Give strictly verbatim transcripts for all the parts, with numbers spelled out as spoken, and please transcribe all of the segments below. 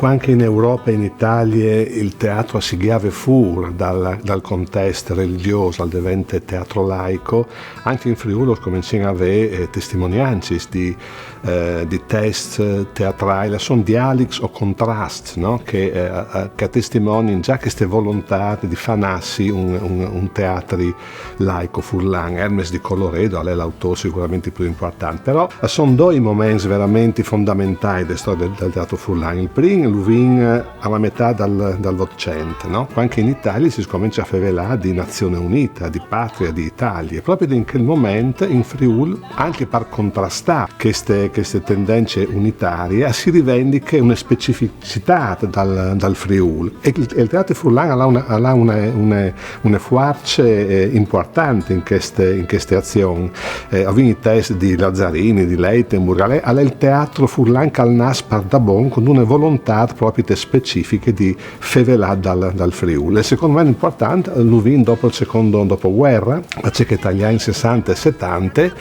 Quand che in Europa e in Italie il teatro si gjave fûr dal, dal contest religjôs, al devente teatro laico, ancje in Friûl o scomencìn a vê eh, testimoniancis di, eh, di tescj teatrâi, a son dialics o contrascj, no? Che, eh, eh, che a testimonin za cheste volontât di fâ nassi un, un, un teatri laico furlan. Hermes di Colloredo al è l'autôr sigurementri plui impuartant, però a son doi i moments verementri fondamentâi de storie dal, dal teatri furlan. Il prin lu vin a la metât dal, dal Votcent, no? Quand che in Italie si scomence a fevelâ di nazion unide, di patrie, di Italie. Propit in chel moment, in Friûl, ancje par contrastâ cheste, cheste tendence unitarie, si rivendiche une specificitât dal, dal Friûl. E il, il teatri furlan al à une, al à une, une, une fuarce eh, impuartante in cheste, in cheste azion. Eh, o vin i tescj di Lazzarini, di Leitenburg, al è, al è il teatri furlan che al nas pardabon cuntune volontât propit specifiche di fevelâ dal, dal Friûl. Il secont moment impuartant lu vin dopo il secont dopovuere, parcè che tai agns sessante e setante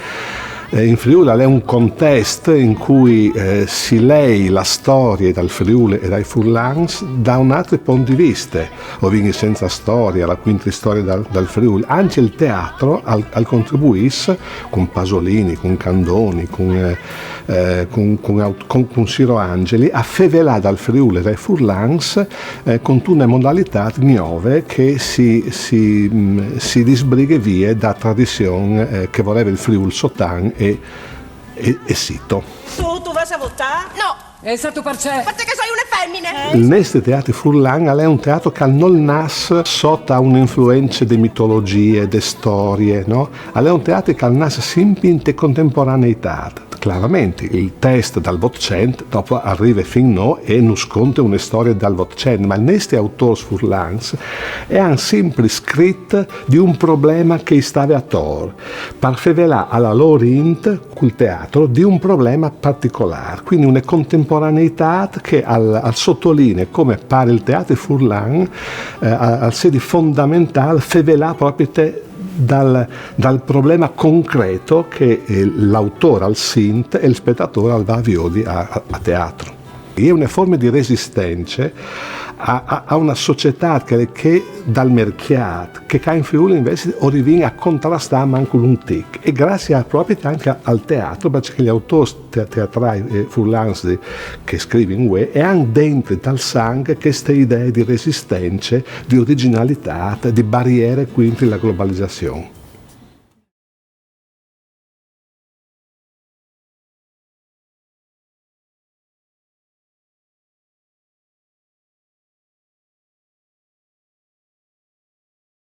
eh, in Friûl al è un contest in cui eh, si lei la storie dal Friûl e dai furlans da un altri pont di viste. O vin i Senza Storia, la cuintristorie dal, dal Friûl. Ancje il teatri al, al contribuìs, cun Pasolini, cun Candoni, cun, eh, eh, cun, cun, aut- cun, cun Siro Angeli, a fevelâ dal Friûl e dai furlans eh, cuntune modalitât gnove che si, si, mm, si disbrighe vie da tradizion eh, che e voleve il Friûl sotan e, e, e sito. Tu, tu vas a votar? No. E sa tu parcè? Perché sono una femmina. Il nestri teatri furlan al è un teatri che nol nas sot une influence de mitologjie, de storie, no? Al è un teatri che al nas simpri inte contemporaneitât. Clarementri, il test dal Votcent dopo al rive fin nô e nus conte une storie dal Votcent, ma i nestris autôrs furlans a àn simpri scrit di un probleme che i stave ator, par fevelâ a la lôr int cul teatri di un probleme particolâr, cuindi une contemporaneitât che al, al sotolinee come par il teatri furlan eh, al, al sedi fondamentâl fevelâ propit dal, dal probleme concret che eh, l'autôr al sint e il spetatôr al va a viodi a, a, a teatri. E je une forme di resistence a, a, a une societât che, che dal mercjât, che ca in Friûl invezit o rivìn a contrastâ mancul un tic. E graciis a, propit ancje al teatri, parcè che i autôrs te- teatrâi eh, furlans di- che a scrivin vuê a àn dentri tal sanc cheste idee di resistence, di origjinalitât, di bariere cuintri la globalizazion.